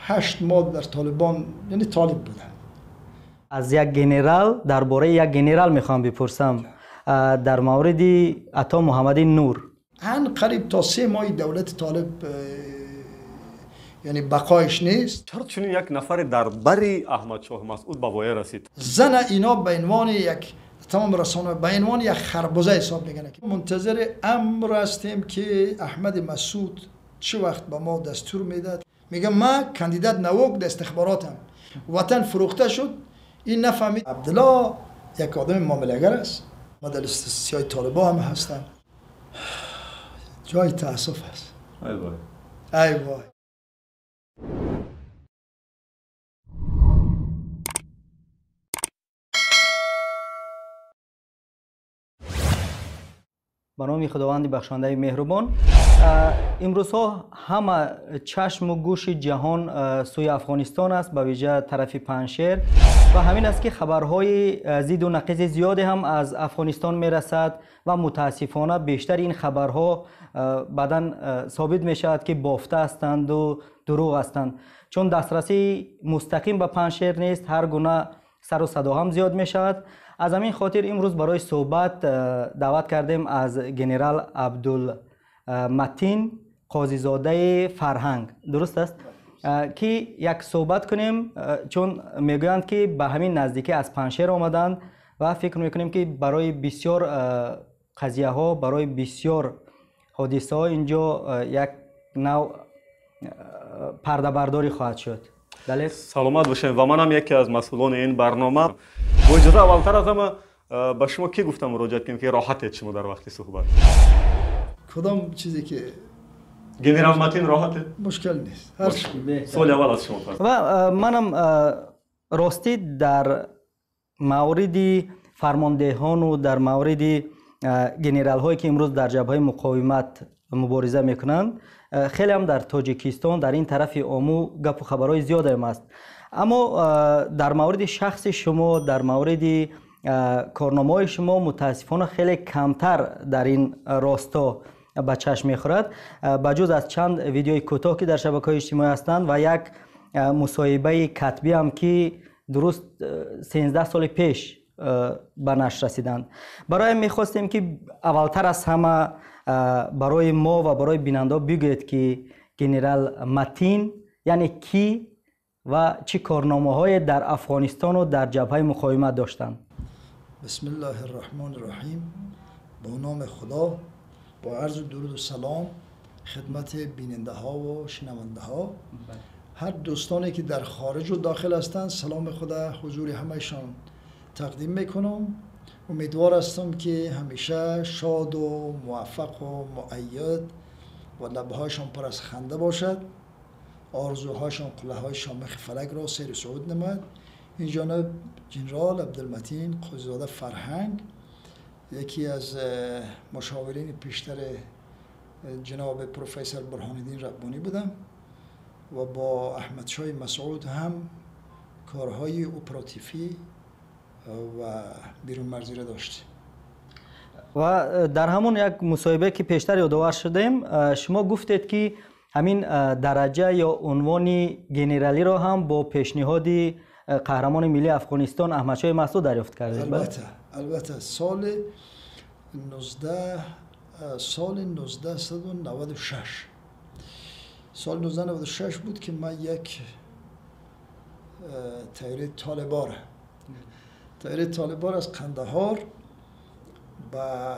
8 ماه در طالبان، یعنی طالب بودم. از یک گنرال، درباره یک گنرال میخوام بپرسم در مورد عطا محمد نور. ان قریب تا 3 ماه دولت طالب یعنی بقایش نیست. چرا چنین یک نفر در بری احمد شاه مسعود به وایه رسید؟ زن اینا به عنوان یک تمام رسانه به عنوان یک خربزه حساب میکنه. منتظر امر هستیم که احمد مسعود چه وقت به ما دستور میداد. میگه من کاندیدات نوک در استخباراتم، وطن فروخته شد، این نفهمید. عبدالله یک آدم معامله‌گر است. ما در سیاه طالبا هم هستم. جای تاسف است. ای وای ای وای. به نام خداوند بخشنده مهربان. امروزها همه چشم و گوش جهان سوی افغانستان است، به ویژه طرف پنجشیر، و همین است که خبرهای زید و نقیض زیادی هم از افغانستان میرسد و متاسفانه بیشتر این خبرها بعداً ثابت می شود که بافته هستند و دروغ هستند. چون دسترسی مستقیم به پنجشیر نیست، هر گونه سر و صدا هم زیاد می شود. از همین خاطر امروز برای صحبت دعوت کردیم از گنرال عبدالمتین قاضیزاده فرهنگ، درست است، که یک صحبت کنیم، چون میگویند که به همین نزدیکی از پنجشیر آمدند و فکر میکنیم که برای بسیار قضیه ها، برای بسیار حادثه ها اینجا یک نوع پرده برداری خواهد شد. بله، سلامت باشین. و منم یکی از مسئولان این برنامه. با اجازه اولتر از همه به شما کی گفتم مراجعت کنیم که راحتید شما در وقتی صحبت؟ کدام چیزی که گنرال متین راحته؟ مشکل نیست. هر سوال اول از شما پس. و منم راستی در مورد فرماندهان و در مورد گنرال هایی که امروز در جبهه مقاومت مبارزه میکنند، خیلی هم در تاجیکستان در این طرف آمو گپ و خبرهای زیاد هم است. اما در مورد شخص شما، در مورد کارنامه‌های شما متاسفانه خیلی کمتر در این راستا به چشم میخورد، بجز از چند ویدیوی کوتاه که در شبکه‌های اجتماعی هستند و یک مصاحبه کتبی هم که درست 13 سال پیش به نشر رسیدند. برای میخواستیم که اولتر از همه برای ما و برای بیننده بگویید که گنرال متین یعنی کی و چه کارنامه‌های در افغانستان و در جبهه مقاومت داشتند. بسم الله الرحمن الرحیم. با نام خدا، با عرض درود و سلام خدمت بیننده ها و شنونده ها، هر دوستانی که در خارج و داخل هستند، سلام خدا حضور همه‌شان تقدیم میکنم. امیدوار هستم که همیشه شاد و موفق و مؤید و لبهایشان پر از خنده باشد، آرزوهایشان قله‌های شامخ فلک را سیر صعود نماید. این جانب جنرال عبدالمتین قاضی‌زاده فرهنگ، یکی از مشاورین پیشتر جناب پروفسور برهان‌الدین ربانی بودم و با احمد شاه مسعود هم کارهای اپراتیفی و بیرون مرزی را داشت. و در همون یک مصاحبه که پیشتر یادآور شدیم، شما گفتید که همین درجه یا عنوان گنرالی را هم با پیشنهاد قهرمان ملی افغانستان احمد شاه مسعود دریافت کردید. البته البته سال 1996 سال 1996 بود که من یک تایره طالبار از قندهار به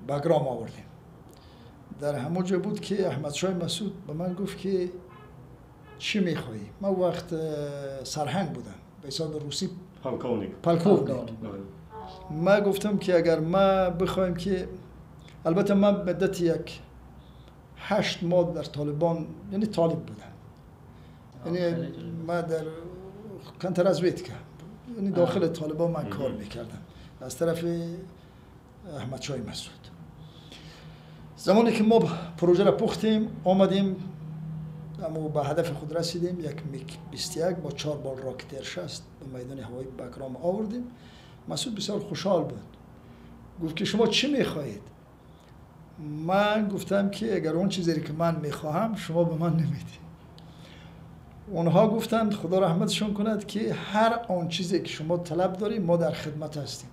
بگرام آوردیم. در همون جا بود که احمد شاه مسعود به من گفت که چی میخوایی؟ من وقت سرهنگ بودم، به حساب روسی پلکوونیک. من گفتم که اگر ما بخوایم که، البته من مدت یک 8 ماه در طالبان، یعنی طالب بودم، یعنی من در کنترازویت یعنی داخل طالبان من کار میکردم از طرف احمد شاه مسعود. زمانی که ما پروژه را پختیم آمدیم، اما به هدف خود رسیدیم. یک میک 21 با 4 بال راکت 60 به میدان هوایی بگرام آوردیم. مسعود بسیار خوشحال بود، گفت که شما چی میخواهید؟ من گفتم که اگر اون چیزی که من میخواهم شما به من نمیدید. اونها گفتند خدا رحمتشون کند که هر آن چیزی که شما طلب داریم ما در خدمت هستیم.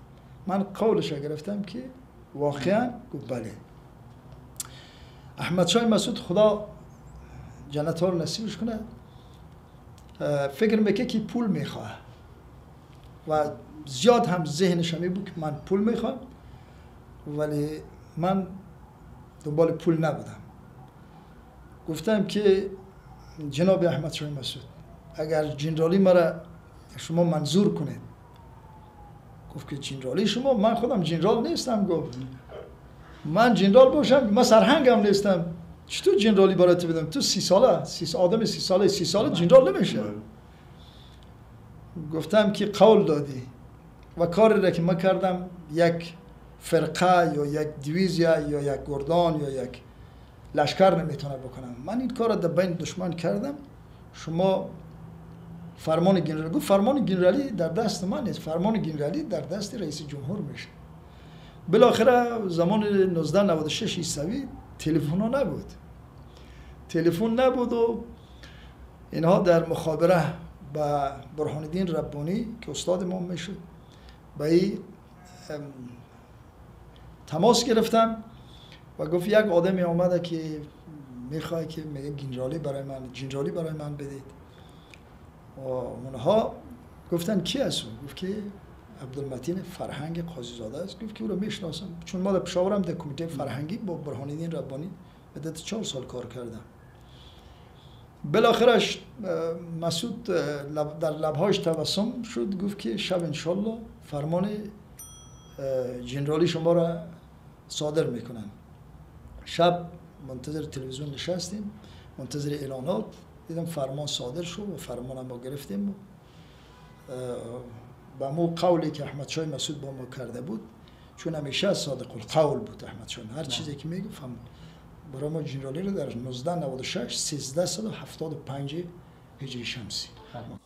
من قولش گرفتم که واقعا؟ گفت بله. احمد شاه مسعود خدا جنت ها رو نصیبش کنه، فکر میکنه که پول میخواه و زیاد هم ذهنش همی بود که من پول میخوام، ولی من دنبال پول نبودم. گفتم که جناب احمد شاه مسعود اگر جنرالی مرا شما منظور کنید. گفت که جنرالی شما؟ من خودم جنرال نیستم. گفت من جنرال باشم، من سرهنگم نیستم، چطور جنرالی برات بدم؟ تو 30 ساله، آدم 30 ساله، 30 ساله جنرال نمیشه. گفتم که قول دادی و کاری را که من کردم، یک فرقه یا یک دیویزیا یا یک گردان یا یک لشکر نمیتونه بکنم، من این کار را در بین دشمن کردم. شما فرمان گنرالی؟ گفت فرمان گنرالی در دست من نیست، فرمان گنرالی در دست رئیس جمهور میشه. بالاخره زمان 1996 عیسوی تلفن ها نبود، تلفن نبود و اینها در مخابره با برهان الدین ربانی که استاد ما میشد با این تماس گرفتم و گفت یک آدمی آمده که میخواد که میگه جنرالی برای من، جنرالی برای من بدید. و اونها گفتن کی است؟ گفت که عبدالمتین فرهنگ قاضی زاده است. گفت که او رو میشناسم، چون ما در پشاورم در کمیته فرهنگی با برهان الدین ربانی مدت 4 سال کار کردم. بالاخرش مسعود در لبهاش تبسم شد، گفت که شب انشالله فرمان جنرالی شما را صادر میکنن. شب منتظر تلویزیون نشستیم، منتظر اعلانات، دیدم فرمان صادر شد و فرمان ما گرفتیم. با مو قولی که احمد شاه مسعود با ما کرده بود، چون همیشه صادق القول بود احمد شاه، هر چیزی که میگفت برای ما جنرالی رو در 1996 1375 هجری شمسی.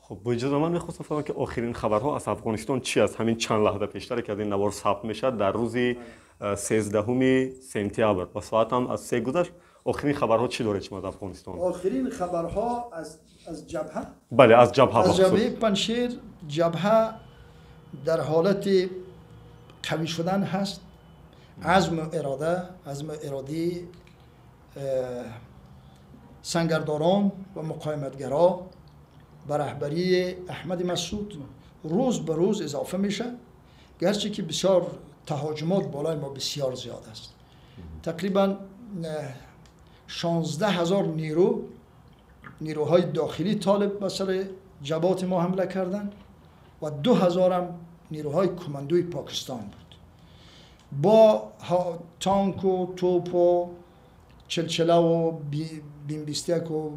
خب با اجازه من میخواستم فهمم که آخرین خبرها از افغانستان چی است؟ همین چند لحظه پیشتر که از این نوار ثبت میشه در روز 13 سپتامبر و ساعت هم از 3 گذشت، آخرین خبرها چی داره شما از افغانستان؟ آخرین خبرها از جبهه؟ بله از جبهه، از جبهه پنجشیر. جبهه در حالت قوی شدن هست، عزم و اراده، عزم و ارادی سنگرداران و مقاومتگرا به رهبری احمد مسعود روز به روز اضافه میشه، گرچه که بسیار تهاجمات بالای ما بسیار زیاد است. تقریبا 16,000 نیروهای داخلی طالب به سر جبهات ما حمله کردند و 2,000 هم نیروهای کماندوی پاکستان بود با تانک و توپ و چلچله و بیم 21 و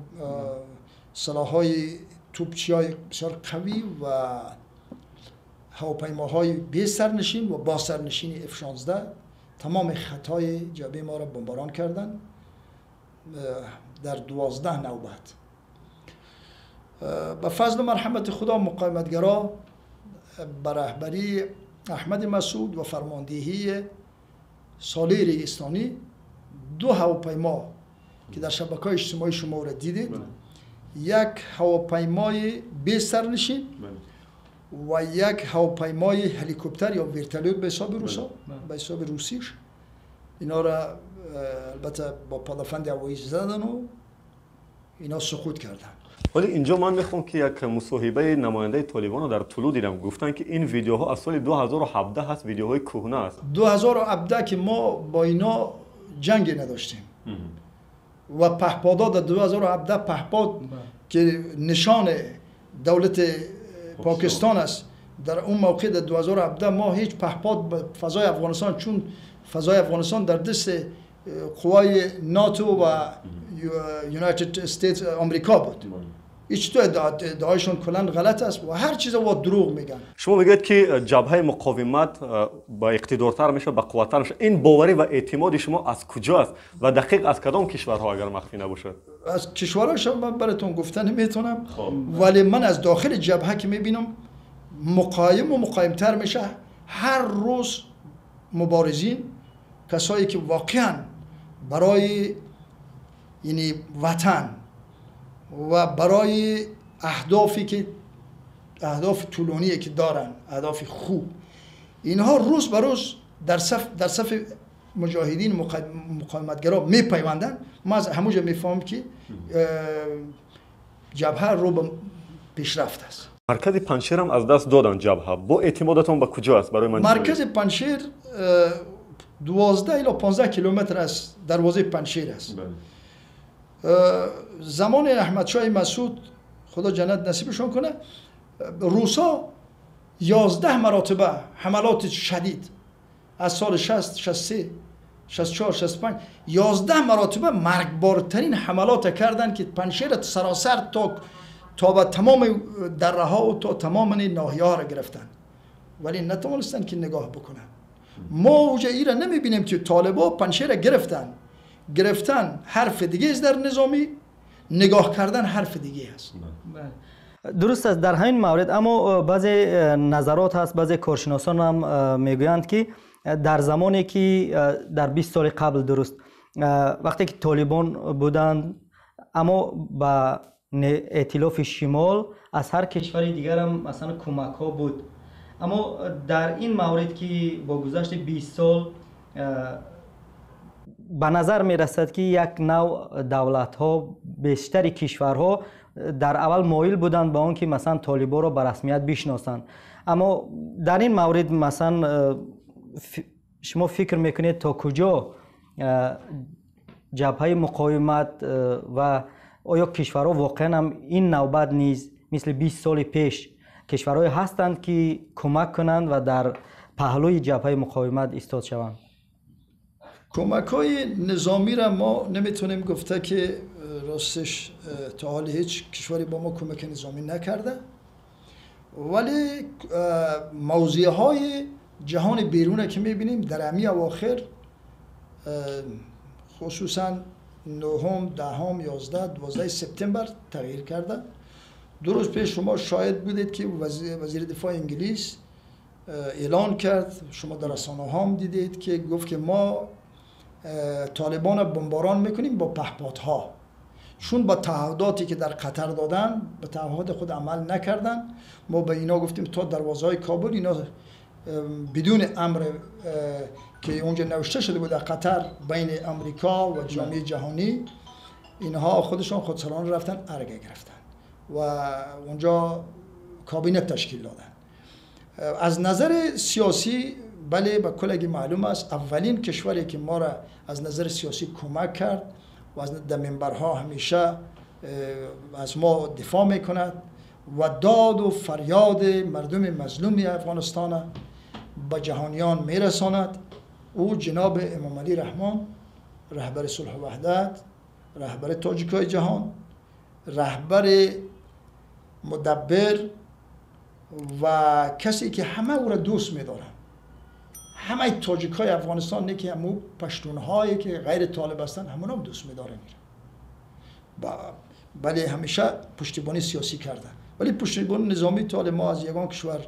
سلاح‌های توپچی‌های بسیار قوی و هواپیماهای بی سرنشین و با سرنشین F-16 تمام خطای جبهه ما را بمباران کردند در 12 نوبت. به فضل و مرحمت خدا مقاومتگرا به رهبری احمد مسعود و فرماندهی صالح ریگستانی 2 هواپیما که در شبکه‌های اجتماعی شما را دیدید، یک هواپیمای بی سرنشین و یک هواپیمای هلیکوپتر یا ورتالوت به حساب روسا، به حساب روسیش، اینا را البته با پدافند هوایی زدن و اینا سقوط کردن. ولی اینجا من میخوام که یک مصاحبه نماینده طالبان رو در طلوع دیدم، گفتن که این ویدیوها از سال 2017 هست، ویدیوهای کهنه است. 2017 که ما با اینا جنگی نداشتیم و پهپادا در 2017 پهپاد که نشان دولت پاکستان است، در اون موقع در 2017 ما هیچ پهپاد به فضای افغانستان، چون فضای افغانستان در دست قوای ناتو و United States آمریکا بود، هیچ تو ادعایشون کلا غلط است و هر چیز با دروغ میگن. شما میگید که جبهه مقاومت با اقتدارتر میشه، با قوتتر میشه، این باوری و اعتماد شما از کجا است و دقیق از کدام کشورها اگر مخفی نباشه؟ از کشورها من براتون گفتن نمیتونم، ولی من از داخل جبهه که میبینم مقایم و مقایمتر میشه. هر روز مبارزین، کسایی که واقعا برای یعنی وطن و برای اهدافی که اهداف طولانی که دارن، اهداف خوب، اینها روز به روز در صف مجاهدین مقاومتگرا میپیوندن. ما از همونجا میفهمم که جبهه رو به پیشرفت است. مرکز پنجشیر هم از دست دادن جبهه. با اعتمادتون به کجا است برای من؟ مرکز پنجشیر 12 الی 15 کیلومتر از دروازه پنجشیر است. زمان احمدشاه مسعود خدا جنت نصیبشون کنه، روسا 11 مراتبه حملات شدید از سال 60 63 64 65 11 مراتبه مرگبارترین حملات کردن که پنجشیر سراسر تا به تمام دره ها و تا تمام ناحیه ها را گرفتن، ولی نتوانستن که نگاه بکنن. ما اوجه ای را نمیبینیم که طالبا پنجشیر را گرفتن حرف دیگه است در نظامی، نگاه کردن حرف دیگه است. درست است در همین مورد. اما بعضی نظرات هست، بعضی کارشناسان هم میگویند که در زمانی که در 20 سال قبل، درست وقتی که طالبان بودند، اما با ائتلاف شمال از هر کشور دیگر هم مثلا کمک ها بود، اما در این مورد که با گذشت 20 سال به نظر می رسد که یک نوع دولت ها، بیشتر کشورها در اول مایل بودند به آن که مثلا طالبان را به رسمیت بشناسند. اما در این مورد مثلا شما فکر میکنید تا کجا جبهه مقاومت و آیا کشورها واقعا هم این نوبت نیز مثل 20 سال پیش کشورهای هستند که کمک کنند و در پهلوی جبهه مقاومت ایستاد شوند؟ کمک های نظامی را ما نمیتونیم گفته که راستش تا حال هیچ کشوری با ما کمک نظامی نکرده، ولی موضوع های جهان بیرونه که میبینیم در امی اواخر، خصوصا 9، 10، 11، 12 سپتامبر تغییر کرده. دو روز پیش شما شاهد بودید که وزیر دفاع انگلیس اعلان کرد، شما در رسانه هم دیدید که گفت که ما طالبان بمباران میکنیم با پهپادها، چون با تعهداتی که در قطر دادن به تعهد خود عمل نکردن. ما به اینا گفتیم تا دروازه های کابل اینا بدون امر که اونجا نوشته شده بود در قطر بین امریکا و جامعه جهانی، اینها خودشان خودسرانه رفتن ارگه گرفتن و اونجا کابینه تشکیل دادن. از نظر سیاسی بله به کلگی معلوم است اولین کشوری که ما را از نظر سیاسی کمک کرد و از در منبرها همیشه از ما دفاع میکند و داد و فریاد مردم مظلوم افغانستان به جهانیان میرساند، او جناب امام علی رحمان، رهبر صلح و وحدت، رهبر تاجیکای جهان، رهبر مدبر و کسی که همه او را دوست می‌دارند، همه تاجیکای افغانستان، نه که همو پشتون‌هایی که غیر طالب هستند، همون هم دوست می‌دارن. بله همیشه پشتیبانی سیاسی کرده، ولی پشتیبانی نظامی تا ما از یگان کشور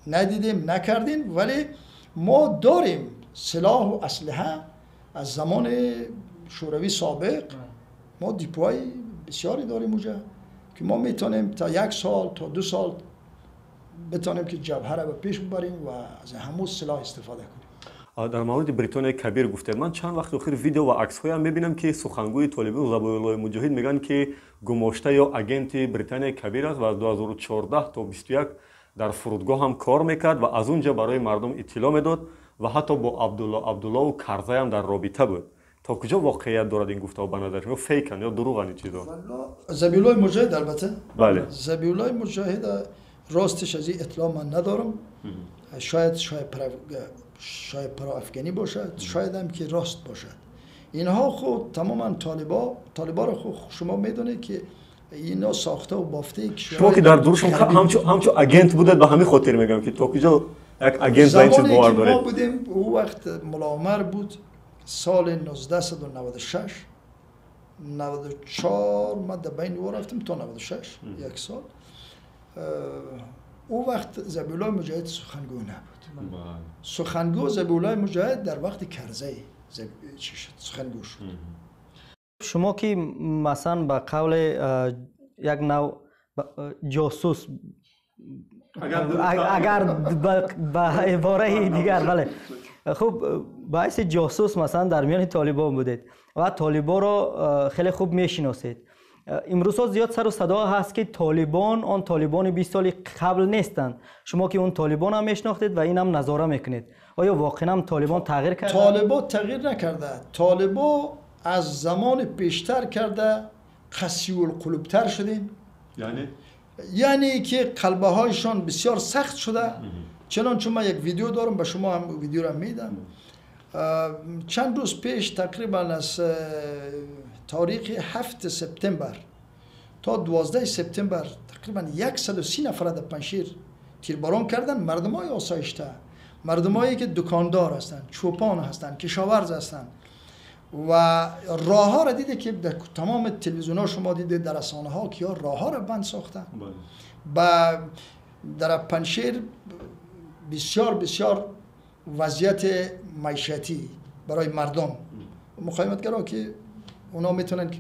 ندیدیم، نکردیم. ولی ما داریم سلاح و اسلحه از زمان شوروی سابق، ما دیپوهای بسیاری داریم اونجا که ما میتونیم تا 1 سال تا 2 سال بتونیم که جبهه را به پیش ببریم و از همون سلاح استفاده کنیم. در مورد بریتانیا کبیر گفتید، من چند وقت اخیر ویدیو و عکس هم میبینم که سخنگوی طالبان ذبیح الله مجاهد میگن که گماشته یا agent بریتانیا کبیر است و از 2014 تا 21 در فرودگاه هم کار میکرد و از اونجا برای مردم اطلاع میداد و حتی با عبدالله عبدالله و کرزی هم در رابطه بود. تا کجا واقعیت دارد این گفته به نظر شما؟ fake ن یا دروغن این چیزا؟ ذبیح الله مجاهد البته بله، ذبیح الله مجاهد راستش از این اطلاع من ندارم، شاید شاید افغانی باشد، شاید هم که راست باشد. اینها خود تماما طالبا رو خود شما میدونید که اینا ساخته و بافته شما که در دورشون همچون agent بودید، به همین خاطر میگم که تا کجا یک agent به این چیز باور دارید. ما بودیم او وقت ملا عمر بود، سال 1996 94 ما در بین او رفتیم تا 96 یک سال. او وقت ذبیح الله مجاهد سخنگو نبود. سخنگو ذبیح الله مجاهد در وقت کرزی سخنگو شد. شما که مثلا به قول یک نوع جاسوس، اگر به عباره دیگر، بله، خب باعث جاسوس مثلا در میان طالبان بودید و طالبان را خیلی خوب میشناسید. امروز ها زیاد سر و صدا هست که طالبان آن طالبان 20 سال قبل نیستند. شما که اون طالبان هم میشناختید و این هم نظاره میکنید، آیا واقعا هم طالبان تغییر کرده؟ طالبان تغییر نکرده. طالبان از زمان پیشتر کرده قسی القلوبتر شدیم، یعنی که قلبه هایشان بسیار سخت شده. چنانچه من یک ویدیو دارم، به شما هم ویدیو را میدم. چند روز پیش تقریبا از تاریخ 7 سپتامبر تا 12 سپتامبر تقریبا 130 نفر در پنجشیر تیرباران کردن. مردم های آسایشته، مردمایی که دکاندار هستند، چوپان هستند، کشاورز هستند و راه ها را دیده که در تمام تلویزیون ها شما دیده، در رسانه ها که راه ها را بند ساختن. با در پنجشیر بسیار بسیار وضعیت معیشتی برای مردم مقاومتگرا که اونا میتونن که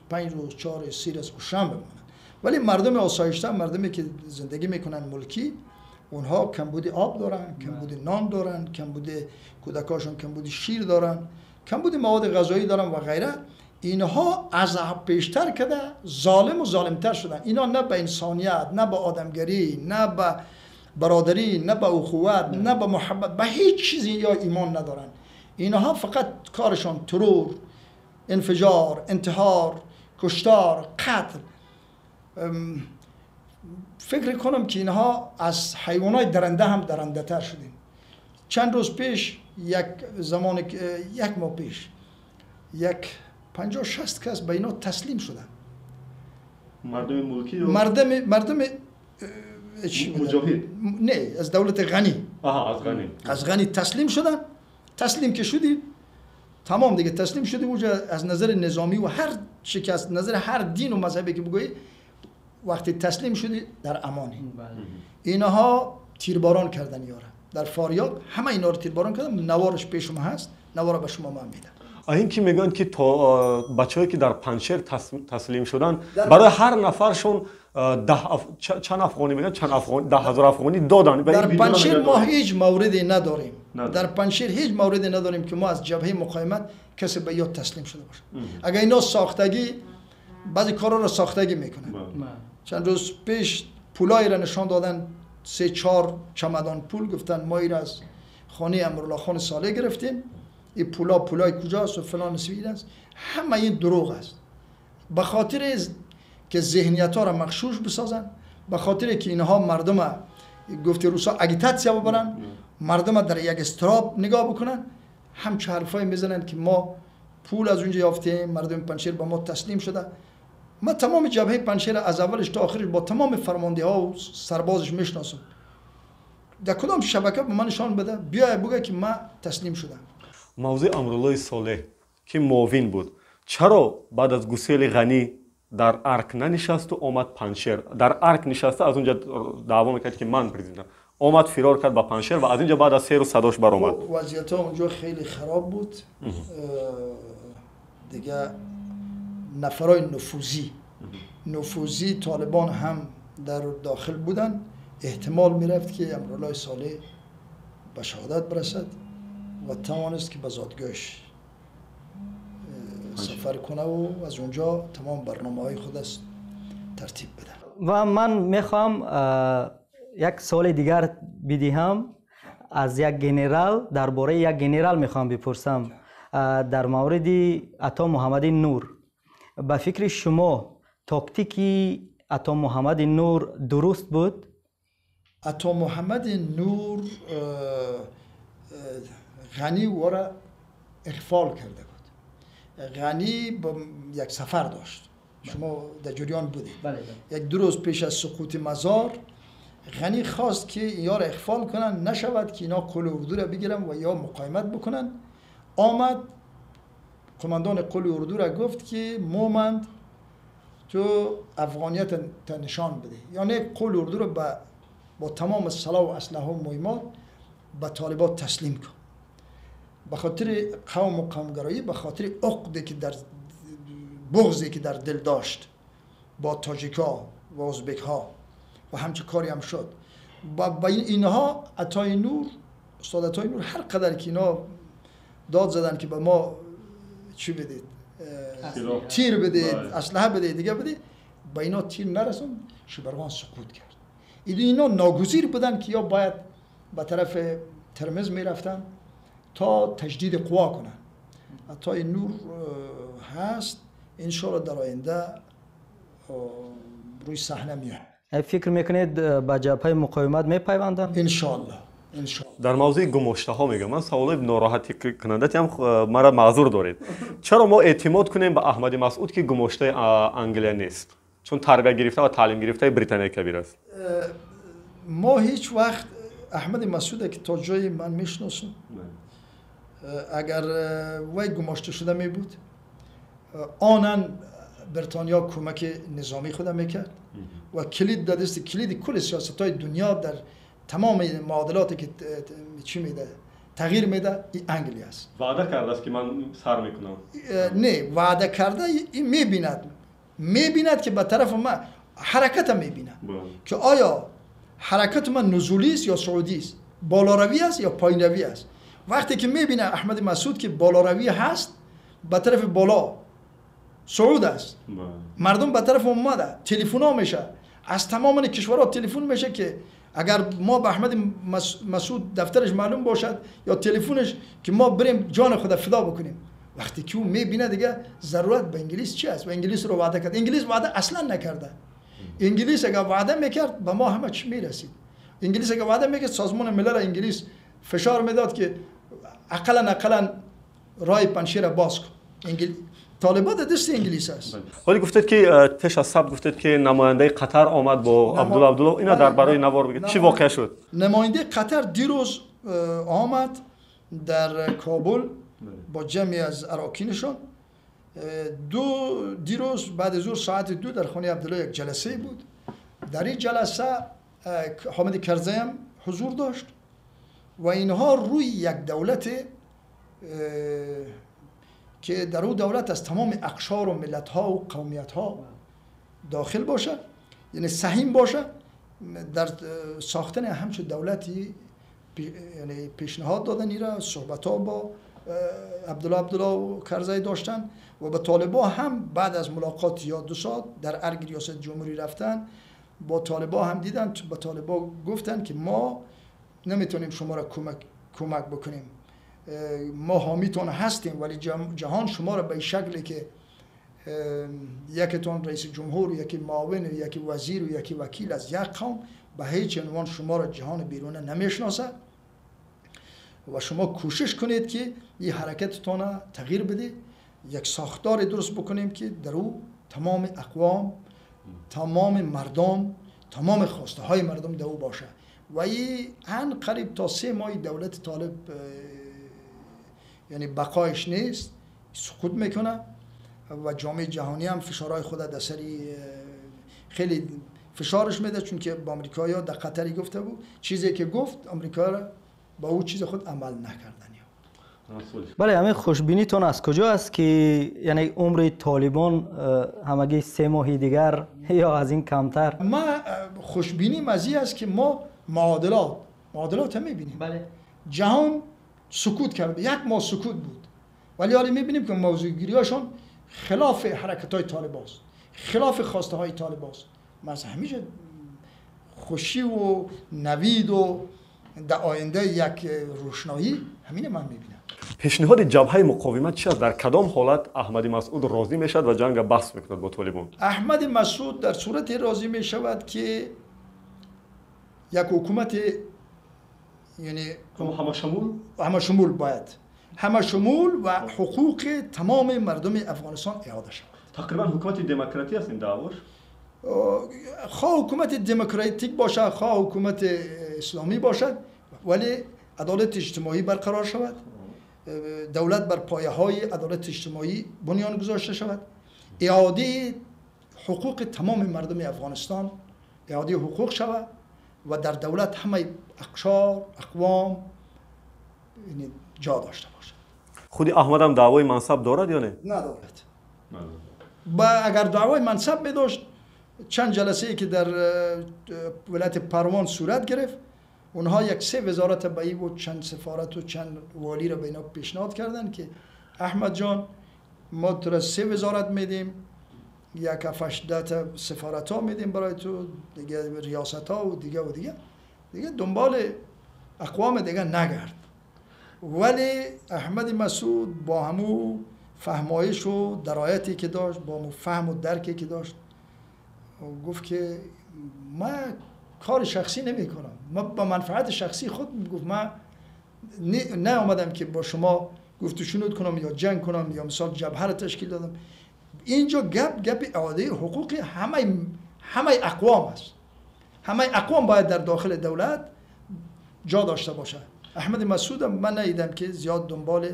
5 روز 4 3 روز گشنه بمونن، ولی مردم آسایشته، مردمی که زندگی میکنن ملکی، اونها کمبود آب دارن، کمبود نان دارن، کمبود کودکاشون کمبود شیر دارن، کمبود مواد غذایی دارن و غیره. اینها از پیشتر کده ظالم و ظالمتر شدن. اینا نه به انسانیت، نه به آدمگری، نه به برادری، نه به اخوت، نه به محبت، به هیچ چیزی یا ایمان ندارن. اینها فقط کارشان ترور، انفجار، انتحار، کشتار، قتل. فکر کنم که اینها از حیوانای درنده هم درنده تر شدیم. چند روز پیش، یک زمان، یک ماه پیش، یک 50-60 کس به اینا تسلیم شدن. مردم ملکی؟ مردم مجاهد؟ نه، از دولت غنی. آها، از غنی. از غنی تسلیم شدن. تسلیم که شدی تمام دیگه، تسلیم شدی. اونجا از نظر نظامی و هر چی که از نظر هر دین و مذهبی که بگویی، وقتی تسلیم شدی در امانی. اینها تیرباران کردن یاره در فاریاب، همه اینا رو تیرباران کردن. نوارش پیش ما هست، نوار به شما من میدم. این که میگن که تا بچه‌ای که در پنجشیر تسلیم شدن، برای هر نفرشون چند افغانی میگن، چند افغانی، 10,000 افغانی دادن. در پنجشیر ما هیچ موردی نداریم. در پنجشیر هیچ موردی نداریم که ما از جبهه مقاومت کسی به یاد تسلیم شده باشه. اگر اینا ساختگی، بعضی کارا رو ساختگی میکنن. چند روز پیش پولایی را نشان دادن، 3-4 چمدان پول، گفتن ما این از خانه امرالله خان صالح گرفتیم، این پولا پولای کجاست و فلان سویل است. همه این دروغ است. به خاطر که ذهنیت ها را مغشوش بسازن، به خاطر که اینها مردم گفته روسا اگیتاتسیا ببرن، مردم در یک استراب نگاه بکنن، همچه حرفای میزنن که ما پول از اونجا یافتیم، مردم پنجشیر با ما تسلیم شده. ما تمام جبهه پنجشیر از اولش تا آخرش با تمام فرمانده ها و سربازش میشناسم. در کدام شبکه به من نشان بده، بیای بگه که من تسلیم شدم. موضوع امرالله صالح که معاون بود، چرا بعد از گسیل غنی در ارک ننشست و آمد پنجشیر؟ در ارک نشسته، از اونجا دعوا میکرد که من پرزیدنتم، آمد فرار کرد به پنجشیر و از اینجا بعد از 3 روز صداش برآمد. وضعیت اونجا خیلی خراب بود دیگه. نفرای نفوذی طالبان هم در داخل بودن. احتمال میرفت که امرالله صالح به شهادت برسد و توانست که به زادگاهش سفر کنه و از اونجا تمام برنامه های خود است ترتیب بده. و من میخوام یک سوال دیگر بدهم از یک گنرال، درباره یک گنرال میخوام بپرسم در مورد عطا محمد نور. به فکر شما تاکتیکی عطا محمد نور درست بود؟ عطا محمد نور غنی او را اغفال کرده بود. غنی با یک سفر داشت، شما در جریان بودید. بله. یک 2 روز پیش از سقوط مزار غنی خواست که اینا را اغفال کنن، نشود که اینا قول اردو را بگیرن و یا مقاومت بکنن. آمد قماندان قول اردو را گفت که مومند تو افغانیت تا نشان بده، یعنی قول اردو را با تمام سلاح و اسلحه و مهمات به طالبان تسلیم کن. به خاطر قوم و قومگرایی، به خاطر عقدی که در بغضی که در دل داشت با تاجیکا و ازبک ها و همچه کاری هم شد. با اینها عطای نور، استاد عطای نور، هر قدر که اینا داد زدن که به ما چی بدید، تیر بدید، اسلحه بدید، دیگه بدید، با اینا تیر نرسون، شبرغان سقوط کرد. اینا ناگزیر بودن که یا باید به طرف ترمز میرفتن تا تجدید قوا کنن. عطای نور هست انشالله در آینده روی صحنه میاد. فکر میکنید به جبهه مقاومت میپیوندن؟ انشالله. در موضوع گماشته ها میگم، من سوال ناراحتی کننده هم مرا معذور دارید. چرا ما اعتماد کنیم به احمد مسعود که گماشته انگلیا نیست؟ چون تربیت گرفته و تعلیم گرفته بریتانیا کبیر است. ما هیچ وقت احمد مسعود که تا جایی من میشناسم، اگر وی گماشته شده می بود، آنن بریتانیا کمک نظامی خود میکرد و کلید دادست، کلید کل سیاست های دنیا در تمام معادلاتی که چی میده تغییر میده، این انگلی است. وعده کرده است که من سر میکنم. نه، وعده کرده، این میبیند که به طرف ما حرکت میبیند که آیا حرکت من نزولی است یا صعودی است، بالاروی است یا پایینروی است. وقتی که میبینه احمد مسعود که بالاروی هست، به طرف بالا صعود است، مردم به طرف اومده، تلفن ها میشه، از تمام کشورها تلفن میشه که اگر ما به احمد مسعود دفترش معلوم باشد یا تلفنش که ما بریم جان خود فدا بکنیم. وقتی که او میبینه دیگه ضرورت به انگلیس چی است؟ و انگلیس رو وعده کرد. انگلیس وعده اصلا نکرده. انگلیس اگر وعده میکرد به ما همه چی میرسید. انگلیس اگر وعده میکرد، سازمان ملل انگلیس فشار میداد که اقلا رای پنشیر باز کن. طالبان دست انگلیس است. ولی گفتید که پیش از سب گفتید که نماینده قطر آمد با عبدالله عبدالله، اینا در برای نوار بگید چی واقع شد؟ نماینده قطر دیروز آمد در کابل با جمعی از اراکینشان. دیروز بعد از ظهر ساعت 2 در خانه عبدالله یک جلسه بود. در این جلسه حامد کرزی هم حضور داشت و اینها روی یک دولت که در او دولت از تمام اقشار و ملت ها و قومیت ها داخل باشه، یعنی سهیم باشه، در ساختن همچون دولتی یعنی پیشنهاد دادن. ایرا صحبت ها با عبدالله عبدالله و کرزی داشتن و به طالبا هم بعد از ملاقات یا 2 ساعت در ارگ ریاست جمهوری رفتن، با طالبا هم دیدن، به طالبا گفتن که ما نمیتونیم شما را کمک بکنیم، ما حامیتون هستیم، ولی جهان شما را به شکلی که یکتون رئیس جمهور، یکی معاون، یکی وزیر و یکی وکیل از یک قوم، به هیچ عنوان شما را جهان بیرون نمیشناسه و شما کوشش کنید که این حرکتتون تغییر بده، یک ساختار درست بکنیم که در او تمام اقوام، تمام مردم، تمام خواسته های مردم در او باشه. و این قریب تا 3 ماه دولت طالب یعنی بقایش نیست، سقوط میکنه و جامعه جهانی هم فشارهای خود در سری خیلی فشارش میده، چون که با آمریکایی‌ها در قطری گفته بود چیزی که گفت آمریکا را با او چیز خود عمل نکردن. بله، همین خوشبینیتون از کجا است که یعنی عمر طالبان همگی 3 ماه دیگر یا از این کمتر؟ ما خوشبینیم از این است که ما معادلات هم میبینیم. بله. جهان سکوت کرد، 1 ماه سکوت بود، ولی حالا میبینیم که موضوع هاشون خلاف حرکت های طالب است، خلاف خواسته های طالب است. ما از همیشه خوشی و نوید و در آینده یک روشنایی همین من میبینم. پیشنهاد جبهه مقاومت چی است؟ در کدام حالت احمد مسعود راضی میشد و جنگ بحث میکند با طالبان؟ احمد مسعود در صورت راضی میشود که یک حکومت یعنی همه شمول باید همه شمول و حقوق تمام مردم افغانستان اعاده شود. تقریبا حکومت دموکراتی است این دعواش؟ خواه حکومت دموکراتیک باشد، خواه حکومت اسلامی باشد، ولی عدالت اجتماعی برقرار شود، دولت بر پایه های عدالت اجتماعی بنیان گذاشته شود، اعاده حقوق تمام مردم افغانستان اعاده حقوق شود و در دولت همه اقشار اقوام جا داشته باشد. خودی احمد هم دعوای منصب دارد یا نه؟ ندارد. با اگر دعوای منصب می داشت چند جلسه ای که در ولایت پروان صورت گرفت، اونها یک 3 وزارت به و چند سفارت و چند والی را به اینا پیشنهاد کردن که احمد جان ما تو را 3 وزارت میدیم، یک 7-8 تا سفارت ها میدیم برای تو، دیگه ریاست ها و دیگه و دیگه، دیگه دنبال اقوام دیگه نگرد. ولی احمد مسعود با همو فهمایش و درایتی که داشت، با همو فهم و درکی که داشت، گفت که من کار شخصی نمی کنم، من با منفعت شخصی خود، گفت من نه آمدم که با شما گفت و شنود کنم یا جنگ کنم یا مثال جبهه را تشکیل دادم. اینجا گپ اعاده حقوق همه اقوام است. همه اقوام باید در داخل دولت جا داشته باشه. احمد مسعود من ندیدم که زیاد دنبال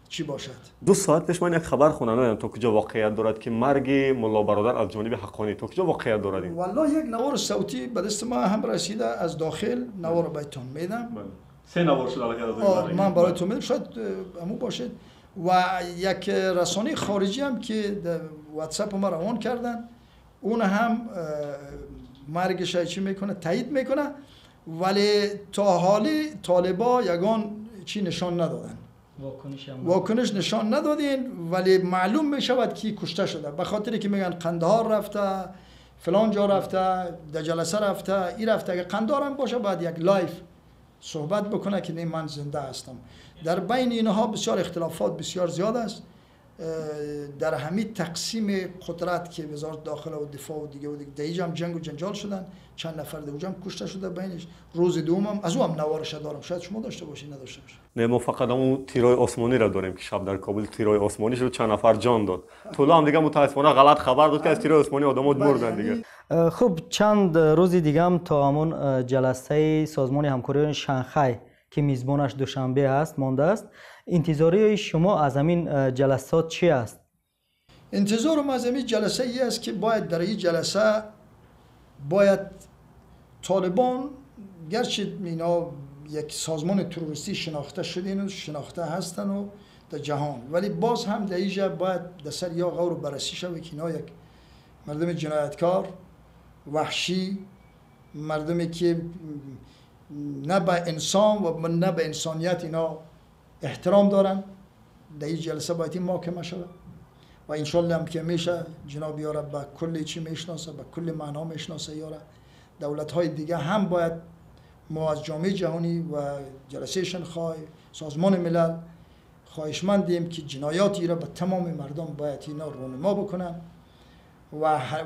چی باشد. 2 ساعت پیش من یک خبر خوندم، تا کجا واقعیت دارد که مرگ ملا برادر از جانب حقانی، تا کجا واقعیت دارد این؟ والله یک نوار صوتی به دست ما هم رسیده از داخل، نوار بهتون میدم. 3 نوار شد الان من برایتون میدم، شاید همون باشد. و یک رسانه خارجی هم که در واتساپ ما روان کردن، اون هم مرگش چی میکنه، تایید میکنه، ولی تا حالی طالبا یگان چی نشان ندادن، واکنش نشان ندادین، ولی معلوم میشود که کشته شده، به خاطر که میگن قندهار رفته، فلان جا رفته، در جلسه رفته، ای رفته. اگه قندهار هم باشه باید یک live صحبت بکنه که نه من زنده هستم. در بین اینها بسیار اختلافات بسیار زیاد است. در همین تقسیم قدرت که وزارت داخله و دفاع و دیگه و دیگه دیگه هم جنگ و جنجال شدن، چند نفر دیگه هم کشته شده بینش. روز دوم هم از او هم نوارش دارم، شاید شما داشته باشین نداشته باشین. نه ما فقط اون تیرای آسمانی را داریم که شب در کابل تیرای آسمانی شد، چند نفر جان داد. طلا هم دیگه متاسفانه غلط خبر داد که از تیرای آسمانی آدم‌ها مردن دیگه. خب چند روز دیگه هم تا همون جلسه سازمان همکاری شانگهای که میزبانش دوشنبه است مانده است. انتظاری شما از همین جلسات چی است؟ انتظار ما از همین جلسه ای است که باید در این جلسه باید طالبان، گرچه اینا یک سازمان تروریستی شناخته شدین و شناخته هستن و در جهان، ولی باز هم در اینجا باید در سر یا غور و بررسی شود که اینا یک مردم جنایتکار، وحشی، مردمی که نه به انسان و نه به انسانیت اینا احترام دارن، در این جلسه باید این محاکمه شود و انشالله هم که میشه جناب یاره به کل چی میشناسه، به کل معنا میشناسه یاره. دولت های دیگه هم باید ما از جامعه جهانی و جلسه شانگهای، سازمان ملل خواهشمندیم که جنایاتی را به تمام مردم باید اینا رونما بکنن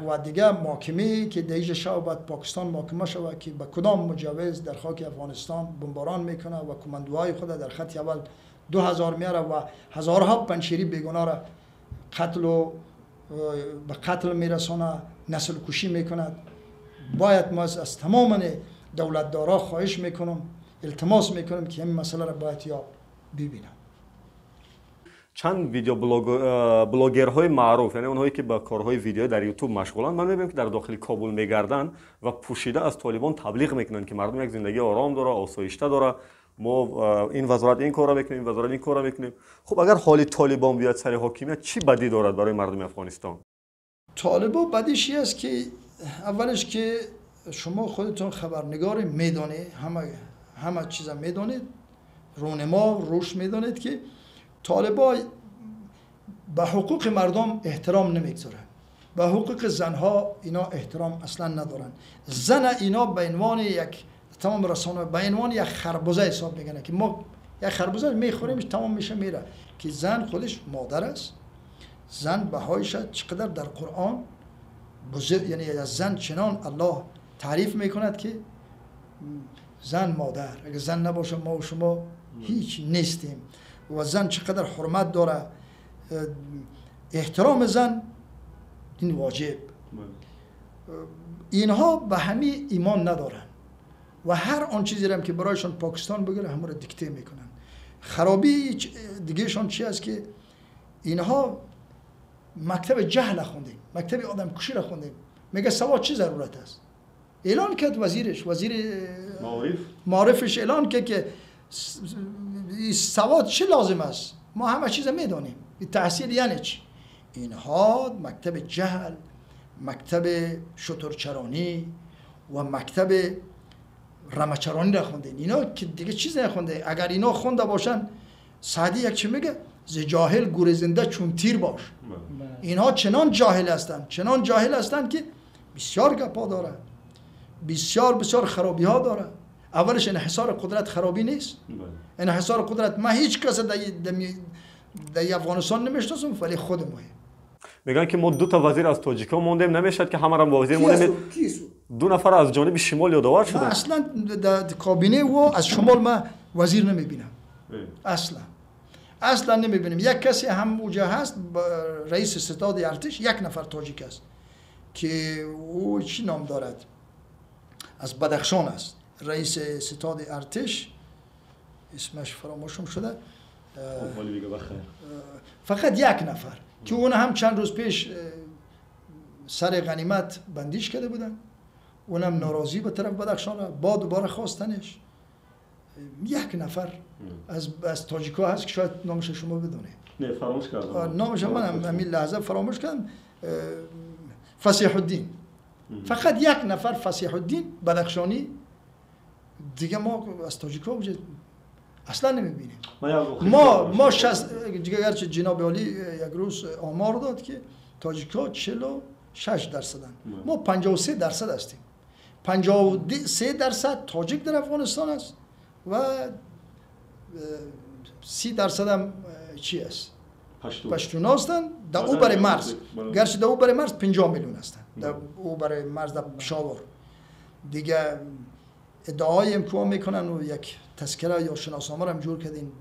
و دیگه محاکمه که دیجه شو باید پاکستان محاکمه شود که به کدام مجوز در خاک افغانستان بمباران میکنه و کماندوهای خود در خط اول 2000 میاره و هزارها پنشیری بیگناه را قتل و به قتل میرسانه، نسل کشی میکند. باید ما از تمام دولتدارا خواهش میکنم، التماس میکنم که این مسئله را باید یا ببینم. چند ویدیو بلاگرهای معروف، یعنی اونهایی که با کارهای ویدیو در یوتیوب مشغولن، من میبینم که در داخل کابل میگردن و پوشیده از طالبان تبلیغ میکنن که مردم یک زندگی آرام داره، آسایشته داره، ما این وزارت این کارا میکنیم، این وزارت این کارا میکنیم. خب اگر حال طالبان بیاد سر حاکمیت چی بدی دارد برای مردم افغانستان؟ طالبان بدیش است که اولش که شما خودتون خبرنگار میدانید، همه چیزا میدانید، رونما روش میدانید که طالبان به حقوق مردم احترام نمیگذارن، به حقوق زنها اینا احترام اصلا ندارن. زن اینا به عنوان یک تمام رسانه به عنوان یک خربزه حساب میکنه که ما یک خربزه میخوریم تمام میشه میره، که زن خودش مادر است. زن بهایش چقدر در قرآن بزرگ، یعنی از زن چنان الله تعریف میکند که زن مادر، اگه زن نباشه ما و شما هیچ نیستیم. و زن چقدر حرمت داره، احترام زن این واجب. اینها به همه ایمان ندارن و هر آن چیزی هم که برایشان پاکستان بگیره همون رو دیکته میکنن. خرابی دیگهشان چی است که اینها مکتب جهل خوندیم، مکتب آدم کشی را خوندیم. میگه سواد چی ضرورت است؟ اعلان کرد وزیرش، وزیر معارفش اعلان کرد که سواد چه لازم است، ما همه چیز میدانیم، تحصیل یعنی چی؟ اینها مکتب جهل، مکتب شترچرانی و مکتب رمچرانی را خونده. اینا که دیگه چیز نخونده. اگر اینا خونده باشن، سعدی یک چی میگه؟ ز جاهل گور زنده چون تیر باش. اینها چنان جاهل هستند، چنان جاهل هستند که بسیار گپا داره، بسیار بسیار خرابی ها داره. اولش انحصار قدرت خرابی نیست. انحصار قدرت ما هیچ کس در افغانستان نمیشناسم، ولی خود ما. میگن که ما دو تا وزیر از تاجیکا موندیم، نمیشد که همه را وزیر موندیم. دو نفر از جانب شمال یادآور شدن. اصلا در کابینه و از شمال ما وزیر نمیبینم، اصلا نمیبینیم. یک کسی هم اوجه هست، رئیس ستاد ارتش، یک نفر تاجیک است که او چی نام دارد، از بدخشان است، رئیس ستاد ارتش، اسمش فراموشم شده. فقط یک نفر که اون هم چند روز پیش سر غنیمت بندیش کرده بودن، اونم ناراضی به طرف بدخشان را با دوباره خواستنش. یک نفر از تاجیکا هست که شاید نامش شما بدونید. نه فراموش کردم نامش، من همین لحظه فراموش کردم. فصیح الدین، فقط یک نفر فصیح الدین بدخشانی، دیگه ما از تاجیکا وجود اصلا نمیبینیم. ما گرچه جناب عالی یک روز آمار داد که تاجیکا 46%، ما 53% هستیم. 53% تاجیک در افغانستان است و 30% هم چی است؟ پشتون هستند در او برای مرز. گرچه در او برای مرز 50 میلیون هستند، در او برای مرز در پشاور. دیگه ادعای هم که میکنن و یک تذکره یا شناسنامه رو هم جور کردین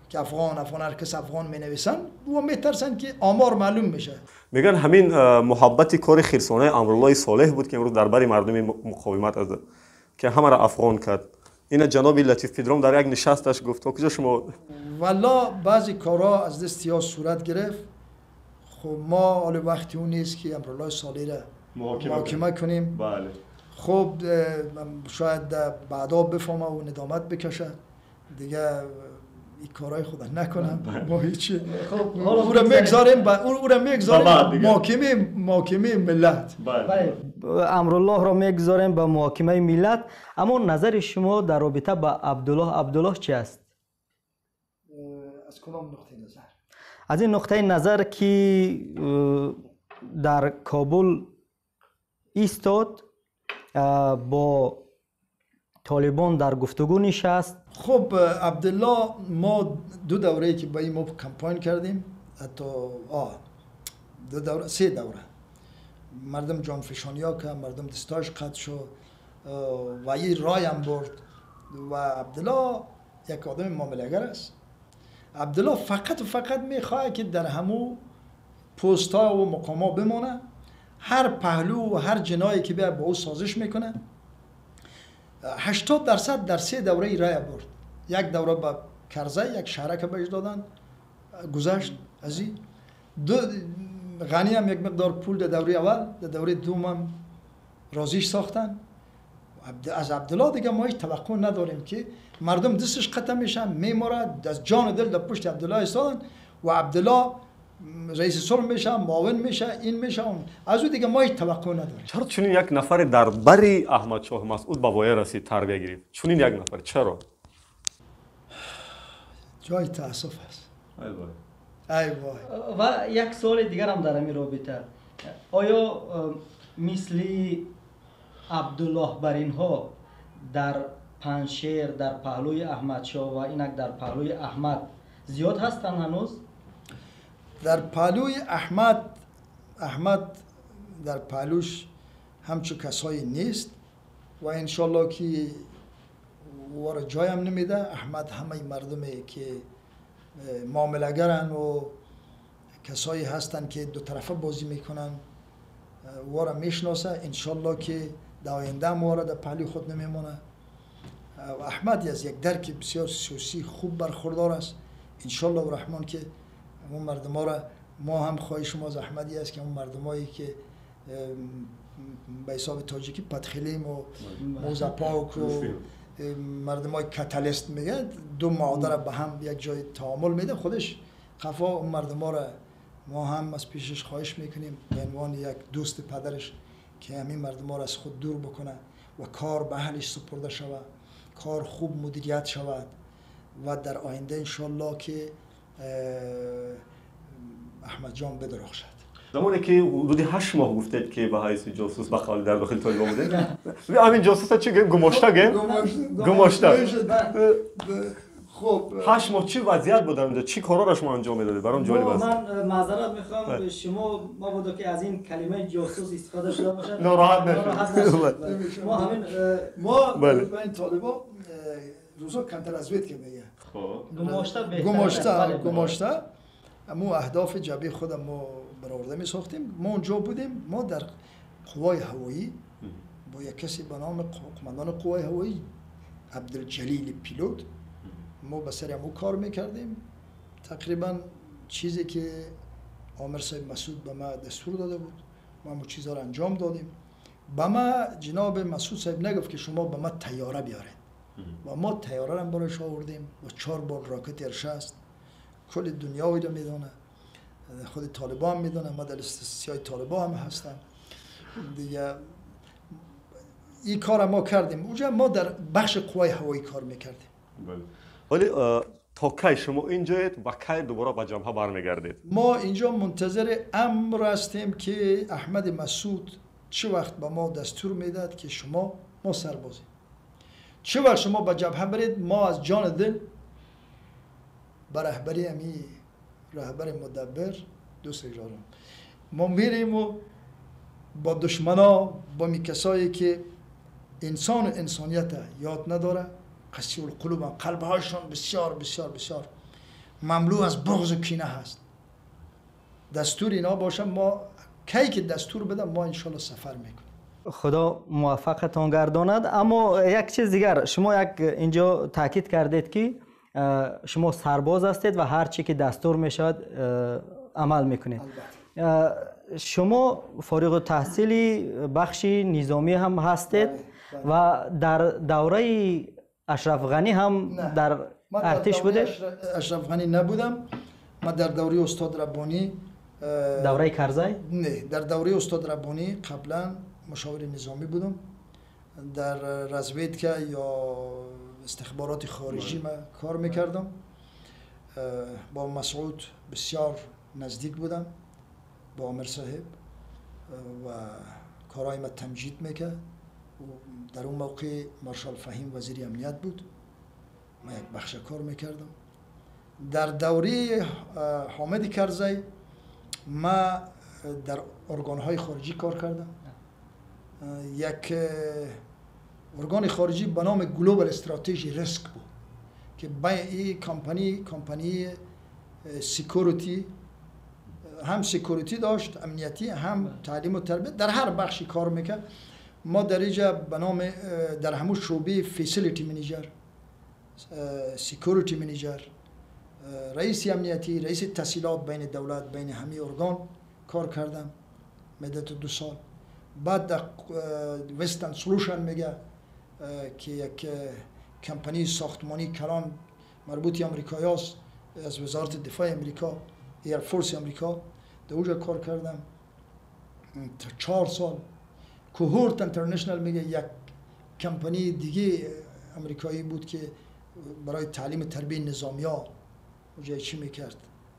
که افغان افغان هر کس افغان می نویسن و میترسن که آمار معلوم میشه. میگن همین محبت کار خیرسانه امرالله صالح بود که امروز در بر مردم مقاومت از که همه را افغان کرد. این جناب لطیف پدرام در یک نشستش گفت. تا کجا شما؟ والا بعضی کارا از دست یا صورت گرفت. خب ما حالا وقتی اون نیست که امرالله صالح را محاکمه کنیم. بله. خب شاید بعدا بفهمه و ندامت بکشه، دیگه این کارهای خود نکنم. ما هیچی او را میگذاریم، او را میگذاریم محاکمه ملت. بله، امرالله را میگذاریم به محاکمه ملت. اما نظر شما در رابطه با عبدالله عبدالله چی است؟ از کدام نقطه نظر؟ از این نقطه نظر که در کابل ایستاد، با طالبان در گفتگو نشست. خب عبدالله ما دو دوره که با این ما کمپاین کردیم، حتی دو دوره سه دوره، مردم جانفشانی ها که مردم دستاش قطع شد و یه رای هم برد. و عبدالله یک آدم معامله‌گر است. عبدالله فقط و فقط میخواد که در همو پست ها و مقام ها بمانه، هر پهلو و هر جنایی که بیا با او سازش میکنه. 80% در سه دوره رای برد. یک دوره با کرزی یک شهرک بهش دادن گذشت از این. دو غنی هم یک مقدار پول در دوره اول، در دوره دوم هم راضیش ساختن. از عبدالله دیگه ما هیچ توقع نداریم که مردم دستش قطع میشن میماره، از جان و دل در پشت عبدالله ایستادن و عبدالله رئیس صلح میشه، معاون میشه، این میشه اون. از او دیگه ما هیچ توقع نداریم. چرا چنین یک نفر در بری احمد شاه مسعود به وایه رسید تربیه گرفت؟ چنین یک نفر چرا؟ جای تاسف است. ای وای. ای وای. و یک سوال دیگر هم در این رابطه، آیا مثل عبدالله بر اینها در پنجشیر در پهلوی احمد شاه و اینک در پهلوی احمد زیاد هستند هنوز؟ در پهلوی احمد در پهلوش همچو کسایی نیست و انشالله که او را جایم نمیده. احمد همه مردمی که معامله‌گرن و کسایی هستن که دو طرفه بازی میکنن او را میشناسه. انشالله که در آینده هم او را در پهلوی خود نمیمونه. احمد از یک درک بسیار سیاسی خوب برخوردار است. انشالله و رحمان که اون مردم ها را ما هم خواهش ما از احمدی است که اون مردمایی که به حساب تاجیکی پدخلیم و موزپاک و مردم های کاتالیست میگن، دو مادر به هم یک جای تعامل میده، خودش قفا اون مردم ها را ما هم از پیشش خواهش میکنیم به عنوان یک دوست پدرش که همین مردم را از خود دور بکنه و کار به اهلش سپرده شود، کار خوب مدیریت شود و در آینده انشالله که احمد جان بدرخشد. زمانی که حدود 8 ماه گفتید که به حیث جاسوس به قول در داخل طالبان بوده، همین جاسوس چی گیم؟ گماشته گیم؟ گماشته. خب 8 ماه چی وضعیت بود اونجا؟ چی کارا را شما انجام میدادید؟ برام جالب است. من معذرت میخوام شما مبادا که از این کلمه جاسوس استفاده شده باشد ناراحت نشید. ما همین ما با این طالبا روزا کمتر از وید که میگه. خب گماشته گماشته مو اهداف جبهه خودم ما برآورده می ساختیم. ما اونجا بودیم، ما در قوای هوایی با یک کسی به نام قماندان قوای هوایی عبدالجلیل پیلوت ما به سر همو کار میکردیم. تقریبا چیزی که آمر صاحب مسعود به ما دستور داده بود ما همون چیزها رو انجام دادیم. به ما جناب مسعود صاحب نگفت که شما به ما طیاره بیارید و ما طیاره رو برایش آوردیم و 4 بار راکت ارشست. کل دنیا رو میدونه، خود طالبان هم میدونه، ما در سیاه طالبان هم هستم دیگه. این کار ما کردیم اونجا. ما در بخش قوای هوایی کار میکردیم. بله. ولی تا کی شما اینجایید و کی دوباره به جبهه برمیگردید؟ ما اینجا منتظر امر هستیم که احمد مسعود چه وقت به ما دستور میداد که شما، ما سربازیم، چه وقت شما به جبهه برید. ما از جان دل به رهبری امی رهبر مدبر دوست دارم ما میریم و با دشمنا، با می کسایی که انسان و انسانیت یاد نداره، قسی القلوب، قلبهاشون بسیار بسیار بسیار مملو از بغض و کینه هست. دستور اینا باشه، ما کی که دستور بدم ما انشالله سفر میکنیم. خدا موفقتان گرداند. اما یک چیز دیگر، شما یک اینجا تاکید کردید که شما سرباز هستید و هر چی که دستور میشود عمل میکنید. شما فارغ التحصیل بخش نظامی هم هستید و در دوره اشرف غنی هم در ارتش بودید؟ اشرف غنی نبودم. من در دوره استاد ربانی. دوره کرزی؟ نه، در دوره استاد ربانی قبلا مشاور نظامی بودم. در رزویدکا یا استخبارات خارجی من کار میکردم. با مسعود بسیار نزدیک بودم، با عامر صاحب، و کارهای ما تمجید میکرد. در اون موقع مارشال فهیم وزیر امنیت بود، من یک بخش کار میکردم. در دوره حامد کرزی ما در ارگانهای خارجی کار کردم. یک ارگان خارجی به نام Global Strategy Risk بود که با این کمپانی security، هم security داشت، امنیتی، هم تعلیم و تربیت، در هر بخشی کار میکرد. ما در اینجا به نام در همون شعبه facility manager، security manager، رئیس امنیتی، رئیس تسهیلات بین دولت، بین همه ارگان کار کردم مدت 2 سال. بعد در Western Solution میگه که یک کمپانی ساختمانی کلان مربوط امریکایی است، از وزارت دفاع امریکا، Air Force امریکا، در اونجا کار کردم تا 4 سال. Cohort International میگه یک کمپانی دیگه امریکایی بود که برای تعلیم تربیه نظامی ها اونجا چی میکرد،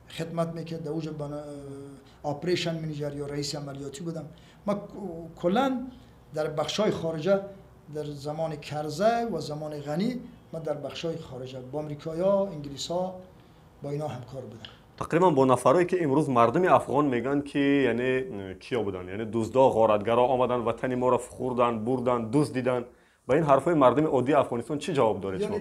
خدمت میکرد. در اونجا operation manager یا رئیس عملیاتی بودم. ما کلا در بخشای خارجه در زمان کرزی و زمان غنی ما در بخشای خارجه با امریکایا، انگلیسا، با اینا همکار بودم. تقریبا با نفرایی که امروز مردم افغان میگن که یعنی کیا بودن، یعنی دزدا، غارتگرا آمدن وطن ما را خوردن، بردن، دزدیدن. با این حرفای مردم عادی افغانستان چی جواب دارید شما؟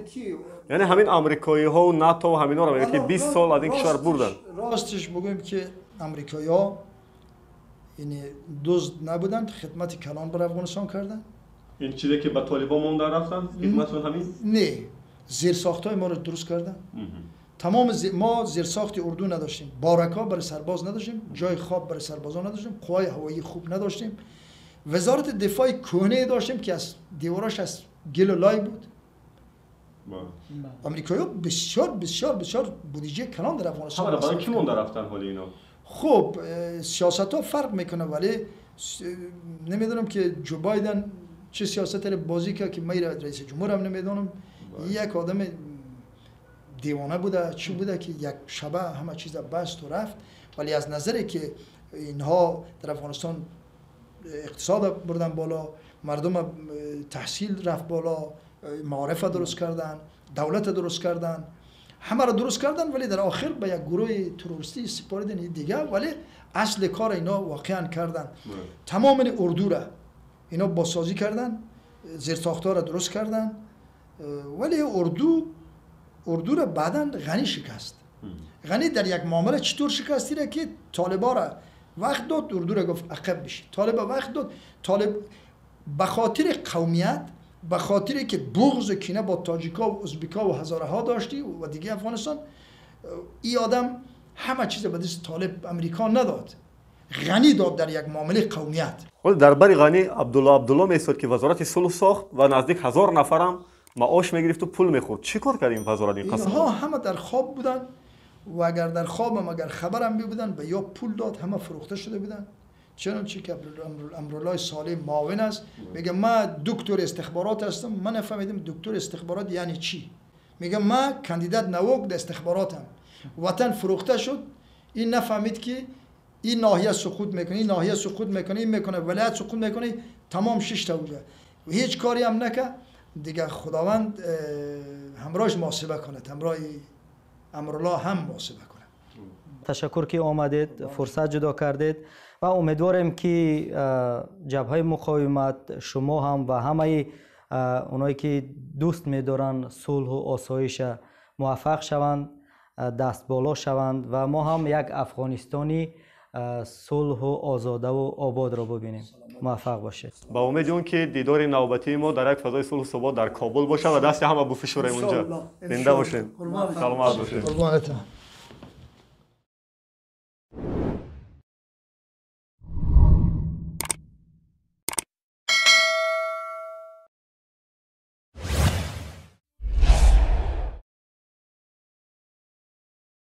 یعنی همین امریکایی ها و ناتو و همینا رو میگن که 20 سال از این کشور بردن. راستش بگویم که امریکایی یعنی دزد نبودند، خدمت کلان بر افغانستان کردن. این چیزی که به طالبان موندن رفتن خدمتشون همین؟ نه، زیرساخت‌های ما رو درست کردن. تمام ما زیرساخت اردو نداشتیم، بارک‌ها برای سرباز نداشتیم، جای خواب برای سربازان نداشتیم، قوای هوایی خوب نداشتیم. وزارت دفاع کهنه داشتیم که از دیواراش از گل و لای بود. امریکایی‌ها بسیار بسیار بسیار بودجه کلان در افغانستان. برای کی مونده رفتن حال اینا؟ خب سیاست ها فرق میکنه، ولی نمیدونم که جو بایدن چه سیاست رو بازی کرد که من رئیس جمهور هم نمیدونم. یک آدم دیوانه بوده، چی بوده که یک شبه همه چیز بست و رفت. ولی از نظری که اینها در افغانستان اقتصاد بردن بالا، مردم تحصیل رفت بالا، معارف درست کردن، دولت درست کردن، همه را درست کردن، ولی در آخر به یک گروه تروریستی سپاردن دیگه. ولی اصل کار اینا واقعا کردن. تمام اردو را اینا بازسازی کردن، زیرساخت‌ها را درست کردن، ولی اردو را بعداً غنی شکست. غنی در یک معامله چطور شکستی را که طالبا را وقت داد، اردو را گفت عقب بشید. طالبا وقت داد، طالب به خاطر قومیت، به خاطر که بغض و کینه با تاجیکا و ازبکا و هزاره ها داشتی و دیگه افغانستان، ای آدم همه چیز به دست طالب امریکا نداد، غنی داد در یک معامله قومیت. خود در بر غنی عبدالله میسود که وزارت صلح ساخت و نزدیک 1000 نفرم معاش میگرفت و پول میخورد. چی کار کرد این وزارت این قسم؟ اینها همه در خواب بودن و اگر در خوابم اگر خبرم می بودن و یا پول داد همه فروخته شده بودن. چنانچه که امرالله صالح معاون است، میگه من دکتر استخبارات هستم. من نفهمیدم دکتر استخبارات یعنی چی. میگه من کاندیدات نوک در استخباراتم. وطن فروخته شد، این نفهمید که این ناحیه سقوط میکنه، این ناحیه سقوط میکنه، این میکنه، ولایت سقوط میکنه، تمام 6 تا اونجا هیچ کاری هم نکرد دیگه. خداوند همراهش محاسبه کنه، همراه امرالله هم محاسبه کنه. تشکر که آمدید، فرصت جدا کردید و امیدواریم که جبهه مقاومت، شما هم و همه اونایی که دوست می‌دارن صلح و آسایش موفق شوند، دست بالا شوند و ما هم یک افغانستانی صلح و آزاده و آباد را ببینیم. موفق باشید. با امید اون که دیدار نوبتی ما در یک فضای صلح و ثبات در کابل باشه و دست همه بفشوریم اونجا. زنده باشین. سلامت باشین. قربانتون.